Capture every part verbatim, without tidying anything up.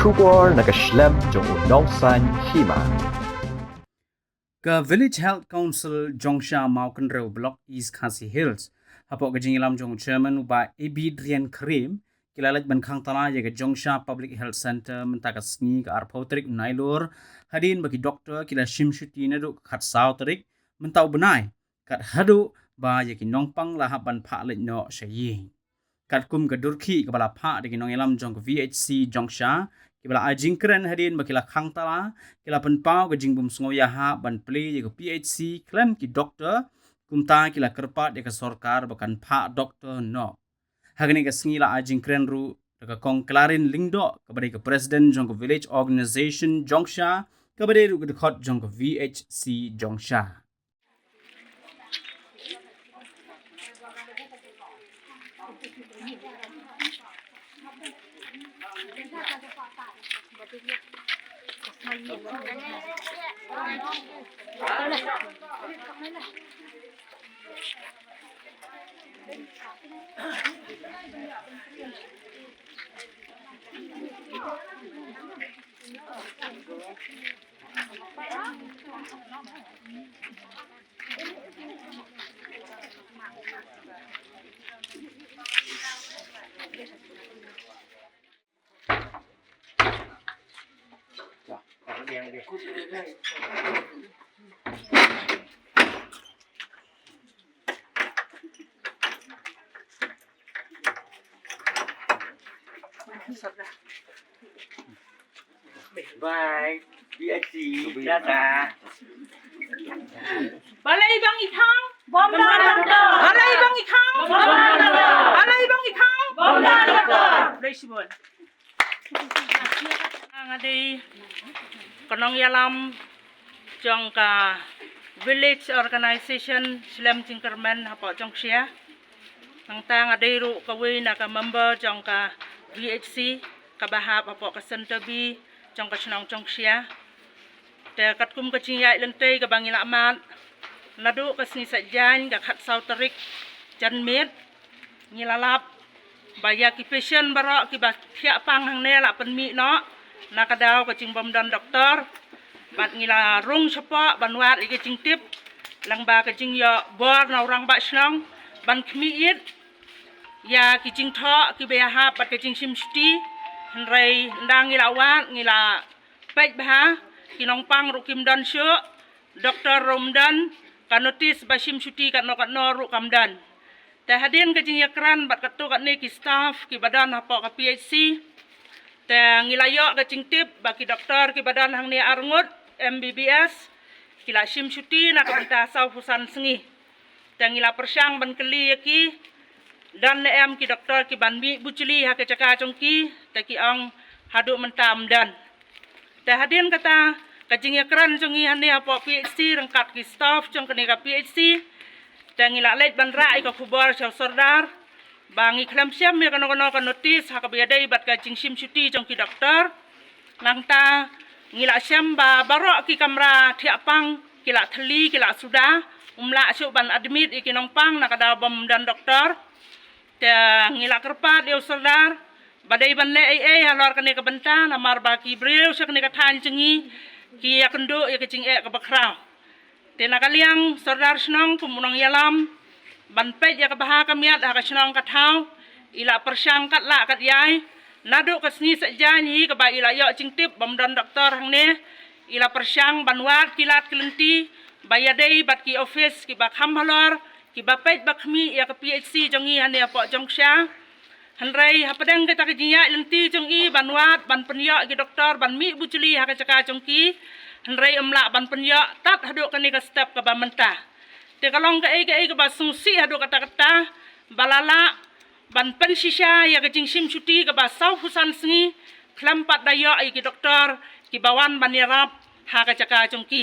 Khubor na ka shlem jong u nongsan hima. Ka Village Health Council Jongsha Mawkynrew Block East Khasi Hills, hapoh ka jingïalam jong u Chairman u Bah Abidrian Krim, ki la leit ban khang tala ïa ka Jongsha Public Health Centre mynta ka sngi ka arphew tarik u Nailur, hadien ba ki doktor ki la shim shuti naduh ka khatsaw tarik mynta u bnai, kat haduh ba ïa ki nongpang la hap ban phah leit noh sha ïing. Katkum ka dur khih kaba la phah da ki nongïalam jong ka V H C Jongsha, kiba la ai jingkren hadien ba ki la khang tala, ki la pynpaw ka jingbym sngewïahap ban plie ïa ka P H C khlem ki doktor, kumta ki la kyrpad ïa ka sorkar ba kan phah doktor noh. Ha kane ka sngi la ai jingkren ruh da ka Kong Clarin Lyngdoh, kaba dei ka President jong ka Village Organisation Jongsha, kaba dei ruh ka dkhot jong ka V H C Jongsha. Bye. B H C, tata. Balei bang i khang? Bom dan doktor. Balei bang i khang? Bom dan doktor. Balei bang i khang? Bom dan doktor. Khublei shibun. Nga dei ka nongïalam jong ka Village Organisation Shlem Jingkyrmen hapoh Jongsha. Nangta nga dei ruh kawei na ka member jong ka V H C kaba hap hapoh ka Centre B jong ka shnong Jongsha. Te katkum ka jingïaid lynti kaba ngi la mad naduh ka sngi Saitjaiñ ka khatsaw tarik janmiet, ngi la lap ba ïa ki patient baroh kiba thiah pang hangne la pynmih noh na ka daw ka jingbym don doktor. Bad ngi la rung shapoh ban wad ïa ka jingtip lyngba ka jingïoh bor na u rangbah shnong ban khmih ïit ïa ki jingthoh kiba ïahap bad ka jingshim shuti. Hynrei ynda ngi la wad, ngi la peit bha, ki nongpang ruh kim don shuh, doktor ruh ym don, ka notis ba shim shuti katno katno ruh kam don. Te hadien ka jingïakren bad katto katne ki staff kiba don hapoh ka P H C, te ngi la ïoh ka jingtip ba ki doktor kiba don hangne arngut M B B S ki la shim shuti na ka bynta sawphew san sngi. Te ngi la pyrshang ban kylli ïa ki, don ne em ki doktor ki ban mih bujli ha ka jaka jong ki, te ki ong haduh mynta ym don. Te hadien kata, ka jingïakren jong ngi hangne hapoh P H C ryngkat ki staff jong kane ka P H C, te ngi la leit ban rah ïa ka khubor sha u sordar ba ngi khlem shem ïa kano kano ka notis ha kaba ïadei bad ka jingshim shuti jong ki doktor. Nangta ngi la shem ba baroh ki kamra thiah pang ki la thylli, ki la suda, ym lah shuh ban admit ïa ki nongpang na ka daw bym don doktor. Te ngi la kyrpad ïa u sordar ba dei ban leh ei ei halor kane ka bynta, namar ba ki briew sha kane ka thaiñ jong ngi ki ïakynduh ïa ka jingeh kaba khraw. Te na ka liang sordar shnong kum u nongïalam ban peit ïa ka bha ka miat ha ka shnong ka thaw, i la pyrshang katba lah katba ïai. Naduh ka sngi Saitjaiñ hi kaba i la ïoh jingtip ba ym don doktor hangne, i la pyrshang ban wad ki lad ki lynti ba ïadei bad ki office kiba kham halor kiba peit ba khmih ïa ka P H C jong ngi hangne hapoh Jongsha. Hynrei hapdeng kata ka jingïaid lynti jong i ban wad ban pynïoh ïa ki doktor ban mih bujli ha ka jaka jong ki, hynrei ym lah ban pynïoh tad haduh kane ka step kaba mynta. Te ka long kaei kaei kaba sngewsih haduh katta katta ba la lah ban pynshisha ïa ka jingshim shuti kaba sawphew san sngi khlem pat da ïoh ïa ki doktor kiba wan ban ïarap ha ka jaka jong ki.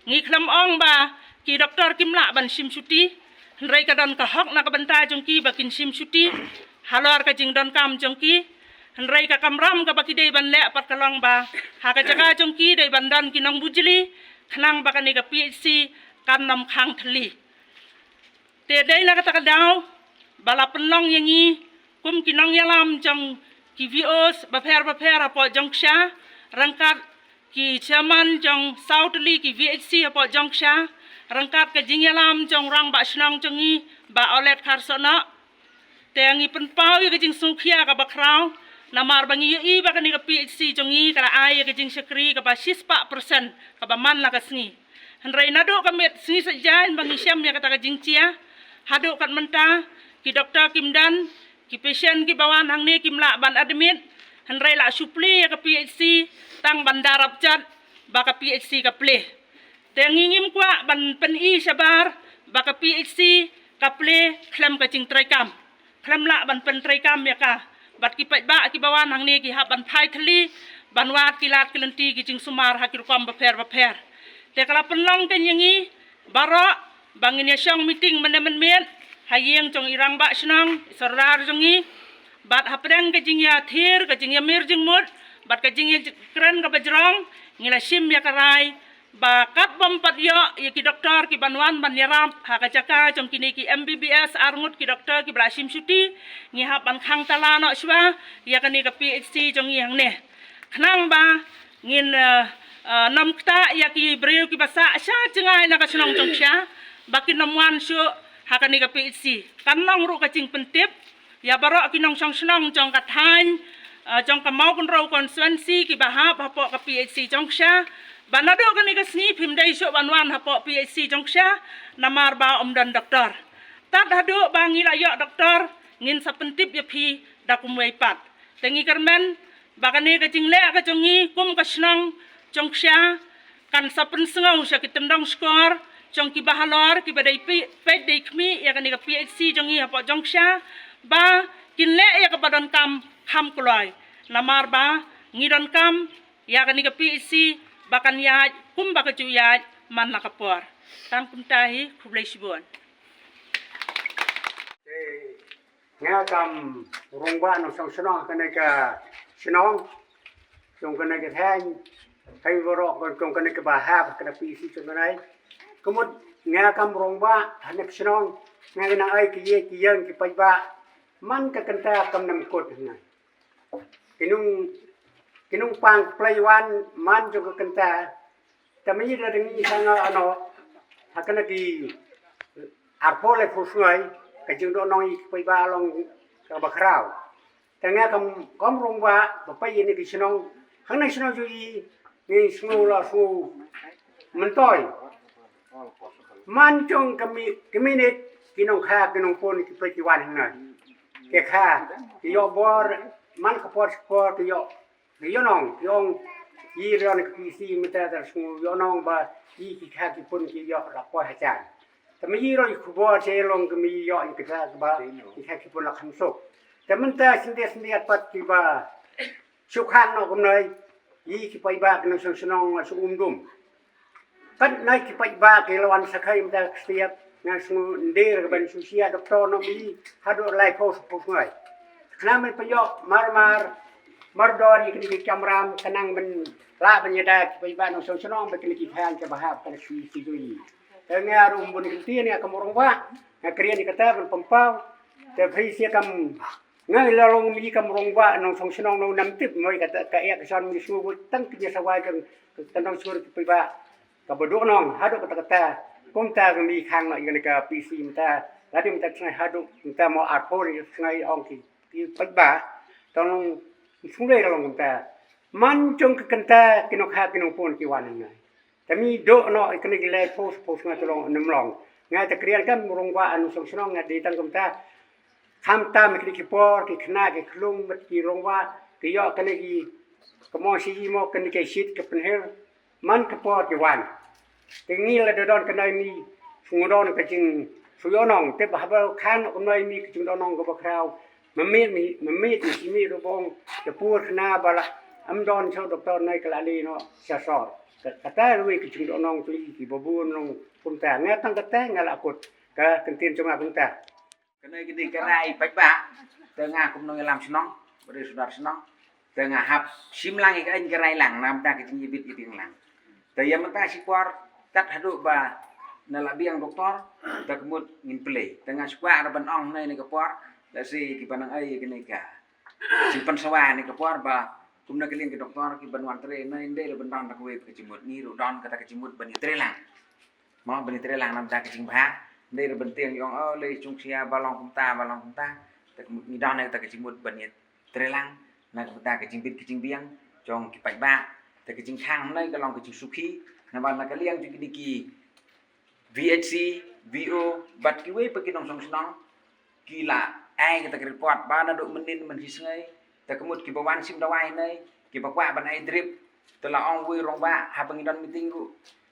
Ngi khlem ong ba ki doktor kim lah ban shim shuti, hynrei ka don ka hok na ka bynta jong ki ba kin shim shuti halor ka jingdonkam jong ki. Hynrei ka kamram kaba ki dei ban leh pat ka long ba ha ka jaka jong ki dei ban don ki nongbujli, khnang ba kane ka P H C kan ym khang thylli. Te dei na kata ka daw ba la pynlong ïa ngi kum ki nongïalam jong ki V Os bapher bapher hapoh jong ksha, ryngkat ki chairman jong saw tylli ki V H C hapoh jong ksha, ryngkat ka jingïalam jong rangbah shnong jong ngi, Bah Aulet Kharsohnoh. Te ngi pynpaw ïa ka jingsngewkhia kaba khraw, namar ba ngi ïohi ba kane ka P H C jong ngi ka la ai ïa ka jingshakri kaba shispah percent kaba man la ka sngi. Hynrei naduh ka miet sngi Saitjaiñ ba ngi shem ïa kata ka jingjia, haduh kat mynta, ki doktor kim don, ki patient kiba wan hangne kim lah ban admit, hynrei la shu plie ïa ka P H C, tang ban da rap jot ba ka P H C ka plie. Te ngi ngim kwah ban pyni shabar ba ka P H C ka plie khlem ka jingtreikam, khlem lah ban pyntreikam ïa ka. Bad ki paidbah kiba wan hangne ki hap ban phai thylli, ban wad ki lad ki lynti, ki jingsumar ha ki rukom bapher bapher. Te ka la pynlong kein ïa ngi baroh ba ngin ïa shong meeting mynne mynmiet ha ïing jong i rangbah shnong, i sordar jong ngi. Bad hapdeng ka jingïathir, ka jingïamir jingmut bad ka jingïakren kaba jrong, ngi la shim ïa ka rai ba katba ym pat ïoh ïa ki doktor kiban wan ban ïarap ha ka jaka jong kine ki M B B S arngut ki doktor kiba la shim shuti, ngi hap ban khang tala noh shuwa ïa kane ka P H C jong ngi hangne. Khnang ba ngin, eh, eh, nym ktah ïa ki briew kiba sah sha jngai na ka shnong jong ksha ba kin nym wan shuh ha kane ka P H C. Kan long ruh ka jingpyntip ïa baroh ki nongshong shnong jong ka thaiñ, eh, jong ka Mawkynrew constituency kiba hap hapoh ka P H C jong ksha ba naduh kane ka sngi phim dei shuh ban wan hapoh P H C jong ksha, namar ba ym don doktor. Tad haduh ba ngi la ïoh doktor, ngin sa pyntip ïa phi da kumwei pat. Te ngi kyrmen ba kane ka jingleh ka jong ngi kum ka shnong jong ksha kan sa pynsngew sha ki tyndong shkor jong kiba halor, kiba dei peit dei khmih ïa kane ka P H C jong ngi hapoh jong ksha, ba kin leh ïa kaba donkam kham kloi. Namar ba ngi donkam ïa kane ka P H C ba kan ïaid kumba ka ju ïaid man la ka por. Tang kumta hi, khublei shibun. Nga kam rangbah nongshong shnong kane ka shnong, jong kane ka thaiñ, thaiñ baroh, jong kane kaba hap kane P C jong kane. Ka mut nga kam rangbah ha kane ka shnong, nga nang ai ki ïing ki ïeng ki paidbah man ka kynta kam nam kut na. Ki nong, ki nongpang plei wan man jong ka kynta. Te mynta da ngi sngewthuh ano ha kane ki arphew laiphew sngi ka jingdoh nong ïa ki paidbah long kaba khraw. Te nga kam, kam rangbah ba peit ïa kine ki shnong, hangne shnong jong ngi, ngi sngew la sngew myntoi. Man jong ka mi-, ka minit ki nongkha ki nongpun ki peit ki wan hangne. Ki kha, ki ïoh bor, man ka por ka por ki ïoh Ïoh nong, ïoh nong, ïa ri ka P C mynta da sngew ïoh nong ba ïa ki kha ki pun ki ïoh la poi ha jan. Te ma ïa ri khubor te long ka ma ïoh ïa ki kha ba ki kha ki pun la kham suk. Te mynta sngewdei sngewdei pat kiba shu khang noh kumne, ïa ki paidbah ki nongshong shnong la shu um dum. Katne ki paidbah ki la wan sa kha ïa mynta ka step, nga sngew ndei ka ban shu shia doktor noh ïa haduh laiphew shiphew sngi. Khnang ban pynïoh marmar mardor ïa kine ki kamram, khnang ban lah ban ïada ki paidbah nongshong shnong bad kine ki thaiñ kiba hap kane shu ïa ki jong ngi. Te nga ruh bun ki ktien nga kum u rangbah, nga kren ïa kata ban pynpaw. Te phi sha kam Nga la long mi kam rangbah nongshong shnong nong nam tip mo, kata ka ïa ka san mi sngew tang ki ïa sawa jong ka nong sur ki paidbah. Kaba duk nong haduh kata kata kumta ka mi khang noh ïa ka P C mynta. Lada mynta sngi haduh mynta mo arphew sngi ong ki, ki paidbah. Tang sngewdei ka long kumta. Man jong ka kynta ki nongkha ki nongpun ki wan ngai. Te mi duh noh ïa kine ki laiphew shiphew sngi te long ym long. Nga te kren kam rangbah nongshong shnong nga dei tang kumta. Khamtam kine ki por ki khynnah ki khlung bad ki rangbah ki ïoh kine ki, ka mon shi mo kine ki shit ka pynhiar man ka por ki wan. Te ngi la da don kane mi sngewdon ka jing shu ïoh nong te ba haba khan kane mi ka jingdon nong kaba khraw. Mynmiet mi, mynmiet mi shi mi ruh ba ong ka por khynnah ba la ym don sha doktor nai ka la leh noh sha sor. Ka, kata ruh ka jingdon nong tu ki ba bun nong kumta. Nga tang kata nga la kut ka kyntien jong nga kumta. Kane ka dei ka rai paidbah, te nga kum nongïalam shnong, ba dei sordar shnong, te nga hap shim lang ïa ka aiñ ka rai lang, namar ka jingïabit ïa ding lang. Te ïa mynta shi por, tat haduh ba na la biang doktor, te ka mut ngin plie. Te nga shu kwah ruh ban ong hangne ne ka por, lehse kiba nang ai ïa kane ka jingpynsawa ha kane ka por ba kum na ka liang ki doktor ki ban wan trei, hynrei la ban don da kawei pat ka jingmut, ngi ruh don kata ka jingmut ban ïa trei lang. Mo, ban ïa trei lang namar ka jingbha, hynrei la ban tieng ïa ong, oh, lei jong sia ba long kumta, ba long kumta. Te ka mut ngi don kata ka jingmut ban ïa trei lang na ka bynta ka jingbit ka jingbiang jong ki paidbah. Te ka jingkhang hynrei ka long ka jingsngewsih namar na ka liang jong kine ki VHC, VO bad kiwei pat ki nongshong shnong ki la ai kata ka report ba naduh mynnin mynshisngi, te ka mut kiba wan shim dawai hynrei kiba kwah ban ai drip, te la ong wei rangbah haba ngi don meeting ruh,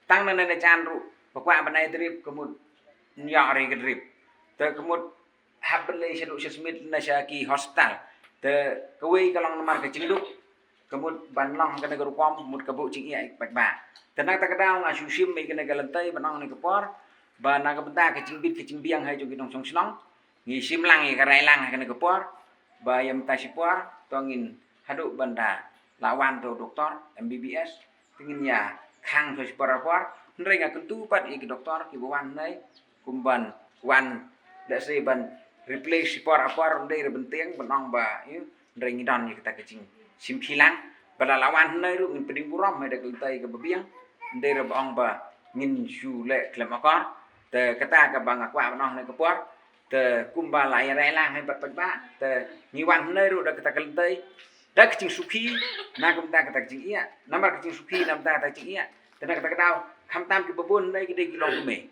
tang na ne na jan ruh ba kwah ban ai drip, ka mut ym ïoh re ka drip. Te ka mut hap ban leit shaduh sha Smit na sha ki hospital. Te kawei ka long namar ka jingduk, ka mut ban long ha kane ka rukom, ka mut ka buh jingïa ïa ki paidbah. Te na kata ka daw nga shu shim ïa kane ka lynti ban ong ha kane ka por ba na ka bynta ka jingbit ka jingbiang ha jong ki nongshong shnong, ngi shim lang ïa ka rai lang ha kane ka por ba ïa mynta shipor to ngin haduh ban da la wan to doktor MBBS, te ngin ïa khang to shipor apor. Hynrei nga kyntu pat ïa ki doktor kiba wan hynrei kum ban wan, let's say, ban replace shipor apor, hynrei la ban tieng ban ong ba, ïa, hynrei ngi don ïa kata ka jingshim khie lang. Ba la la wan hynrei ruh ngin pdiang burom ha kata ka lynti kaba biang, hynrei la ba ong ba ngin shu leh khlem akor. Te kata kaba nga kwah ban ong ha kane ka por. Te kumba la ïa rai lang ha bad paidbah, te ngi wan hynrei ruh da kata ka lynti, da ka jingsngewsih na ka bynta kata ka jingïa, namar ka jingsngewsih na ka bynta kata ka jingïa. Te na kata ka daw khamtam kiba bun hynrei ki dei ki longkmie.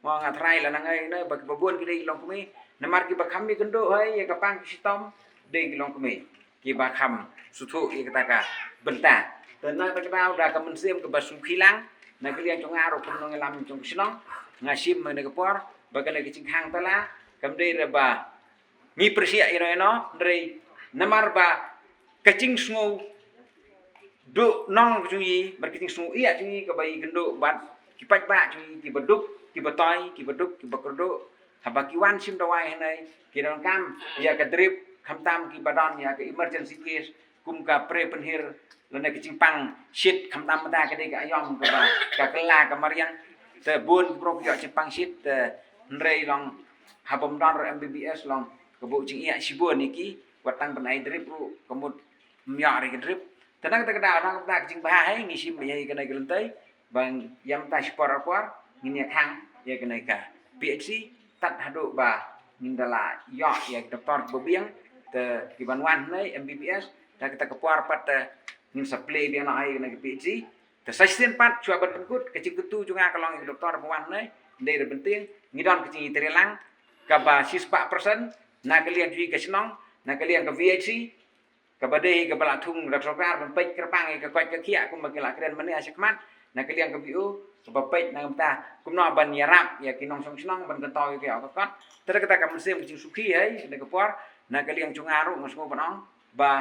Mo, nga tharai la nang ai ne ba kiba bun ki dei ki longkmie, namar kiba kham ïakynduh ha ïa ka pang ka shitom dei ki longkmie kiba kham sngewthuh ïa kata ka bynta. Te na kata ka daw da ka mynsiem kaba sngewsih lang, na ka liang jong nga ruh kum nongïalam jong ka shnong, nga shim ha kane ka por ba kane ka jingkhang tala kam dei re ba ngi pyrshah ïa no ïa no, hynrei namar ba ka jingsngew duh nong jong ngi bad ka jingsngew ïa jong ngi kaba ïakynduh bad ki paidbah jong ngi kiba duk, kiba toi, kiba duk, kiba kyrduh. Haba ki wan shim dawai hynrei ki donkam ïa ka drip, khamtam kiba don ïa ka emergency case kum ka pre pynhir lane ka jingpang shit, khamtam mynta ka dei ka aïom kaba ka kylla ka mariang. Te bun ki briew ki ïoh jingpang shit, te hynrei long haba ym don ruh MBBS long ka buh jingïa shibun ïa ki, wat tang ban ai drip ruh ka mut ym ïoh re ka drip. Te na kata ka daw na kata ka jingbha hi ngi shim ïa kane ka lynti ba ïa mynta shipor apor ngin ïa khang ïa kane ka PHC tad haduh ba ngin da la ïoh ïa ki doktor kiba biang, te kiban wan hynrei MBBS, da kata ka por pat te ngin sa plie biang noh ïa kane ka PHC. Te sa shisien pat shuwa ban pynkut, ka jingkyntu jong nga ka long ïa ki doktor ba wan hynrei, hynrei la ban tieng ngi don ka jingïatreilang kaba shispah percent na ka liang jong ngi ka shnong, na ka liang ka VHC, kaba dei kaba la thung da ka sorkar ban peit kyrpang ïa ka koit ka khiah kumba ki la kren mynne ha shakhmat, na ka liang ka VO kaba peit na ka bynta kumno ban ïarap ïa ki nongshong shnong ban kynthoh ïa ki ïa ka kot. Te da kata ka mynsiem ka jingsngewsih hi ha kane ka por, na ka liang jong nga ruh nga sngew ban ong ba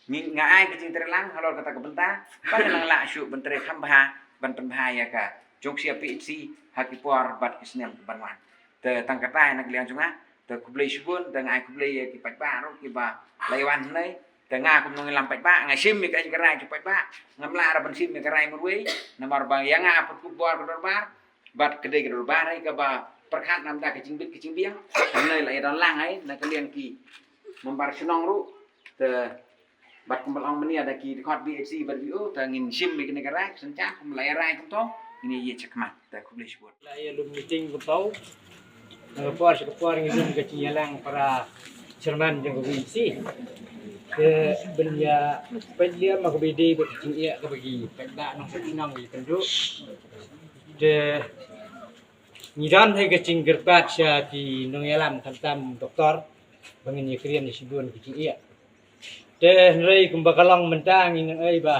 ngi, nga ai ka jingtreilang halor kata ka bynta, ba ngi nang lah shuh ban trei kham bha ban pynbha ïa ka jong ka PHC ha ki por bad ki snem kiban wan. Te tang kata na ka liang jong nga, te khublei shibun, te nga ai khublei ïa ki paidbah ruh kiba la ïa wan hynrei, te nga kum nongïalam paidbah nga shim ïa ka rai jong paidbah, ngam lah re ban shim ïa ka rai marwei, namar ba ïa nga pat ka bor ka dorbar bad ka dei ka dorbar hi kaba pyrkhat na ka bynta ka jingbit ka jingbiang. Hynrei la ïa don lang hi na ka liang ki member shnong ruh, te bad kumba la ong mynne da ki dkhot VHC bad VO, te ngin shim ïa kane ka rai, ka synshar kumba la ïa rai kumto ngin ïa ïa shakhmat. Te khublei shibun. La ïa lum meeting kumto, na ka por sha ka por ngi lum ka jingïalang para chairman jong ka VHC. Te ban ïa peit liam ma kaba ïadei bad ka jingïa kaba ki paidbah nongshong shnong ki kynduh. Te ngi don hi ka jingkyrpad sha ki nongïalam khamtam doktor ba ngin ïa kren ïa shibun ki jingïa. Te hynrei kumba ka long mynta ngi nang ai ba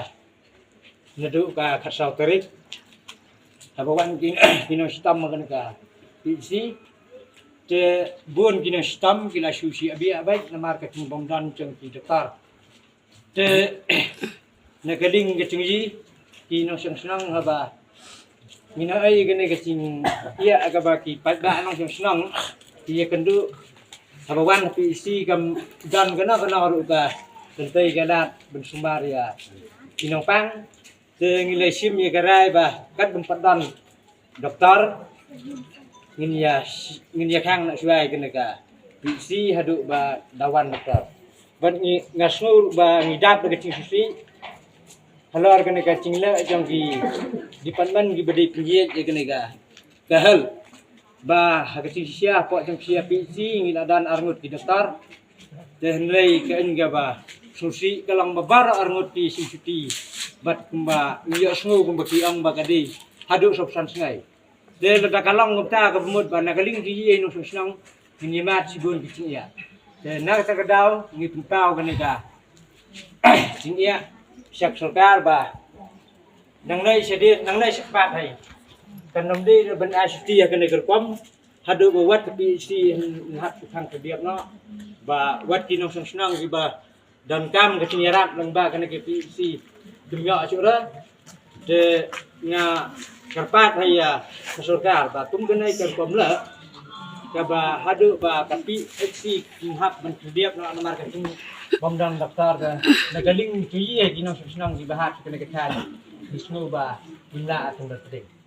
naduh ka khatsaw tarik haba wan ki, ki nongshitom ha kane ka PHC, te bun ki nongshitom ki la shu shah biang beit namar ka jingbym don jong ki doktor. Te na ka liang ka jong ngi ki nongshong shnong haba ngi nang ai kane ka jingïa kaba ki paidbah nongshong shnong ki ïa kynduh haba wan ha PHC kam don kano kano ruh ka kynthei ka lad ban sumar ïa ki nongpang. Te ngi la shim ïa ka rai ba kat ban pat don doktor ngin ïa, ngin ïa khang na shuwa ïa kane ka PHC haduh ba da wan doktor. Bad ngi, nga sngew ba ngi dap da ka jingsngewsih halor kane ka jingleh jong ki department kiba dei pynïaid ïa kane ka, ka health. Ba ha ka jingshisha hapoh jong ka P H C ngi la don arngut ki doktor. Te hynrei ka aiñ kaba sngewsih ka long ba baroh arngut ki shim shuti. Bad kumba ngi ïohsngew kumba ki ong ba ka dei haduh sawphew san sngi. Te lada ka long kumta kaba mut ba na ka liang jong ngi nongshong shnong ngin ïa mad shibun ki jingeh. Te na kata ka daw ngi pynpaw kane ka jingeh sha ka sorkar ba nangne shadien, nangne shakpat hi kan ym dei ban ai shuti ha kane ka rukom haduh ba wat ka P H C yn hap ban khang khyndiat noh, ba wat ki nongshong shnong kiba donkam ka jingïarap lyngba kane ka P H C kim ïoh shuh ruh. Te nga kyrpad ha ïa ka sorkar ba kum kane ka rukom leh kaba haduh ba ka P H C kin hap ban khyndiat noh namar ka jingbym don doktor. Te na ka liang jong ngi ki nongshong shnong kiba hap sha kane ka thaiñ ngi sngew ba ngim lah ban pdiang.